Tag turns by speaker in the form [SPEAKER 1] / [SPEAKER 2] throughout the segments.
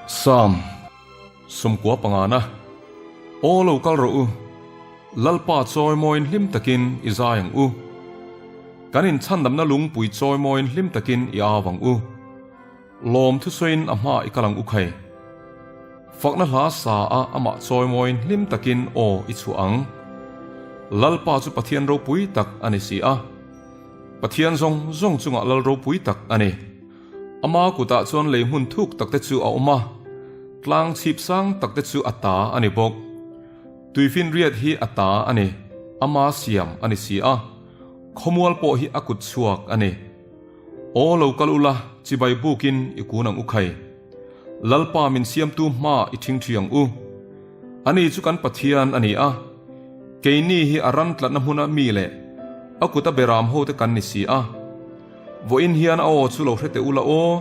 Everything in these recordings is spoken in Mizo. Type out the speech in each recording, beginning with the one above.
[SPEAKER 1] Psalm 15 Aw lo kal rawh u, Lalpa chawimawiin hlim takin i zai ang u. Kan inchhandamna lungpui chawimawiin hlim takin i au ang u. Lawm thusawiin a hma i kal ang u khai. Fakna hla sa a amah chawimawiin hlim takin aw i chhuah ang. Lalpa chu Pathian ropui tak a ni si a. Pathian zawng zawng chungah lal ropui tak a ni. Ama kutah chuan lei hmun thuk takte chu a awm a, tlang chhip sang takte chu a ta a ni bawk. Tuifinriat hi a ta a ni, ama siam a ni si a, khawmual pawh hi a kut chhuak a ni. Aw lo kal ula, chibai bukin i kun ang u khai. Lalpa min siamtu hma i ṭhingṭhi ang u. Ani chu kan Pathian a ni a, keini hi a ran tlatna hmuna mi leh a kuta beram hote kan ni si a. Vawiin hian a aw chu lo hre teh ula aw.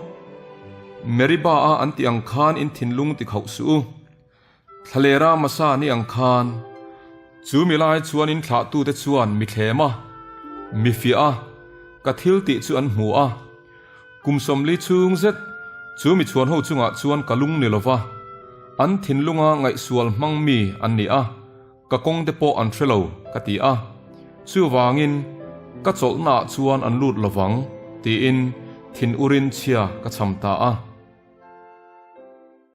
[SPEAKER 1] Meribah-a an tih ang khan in thinlung ti khauh suh u. Thlalera hmasa ni ang khan chu mi lai chuan in thlahtute chuan mi thlem a, mi fiah a, ka thil tih chu an hmu a. Kum 40 chhung zet chu mi chhuan ho chungah chuan ka lung ni lova, an thinlunga ngaihsual hmang mi an ni a, ka kawng te pawh an hre lo ka ti a. Chuvangin ka chawlhnaah chuan an lut lovang tiin thin urin chhia ka cham ta a.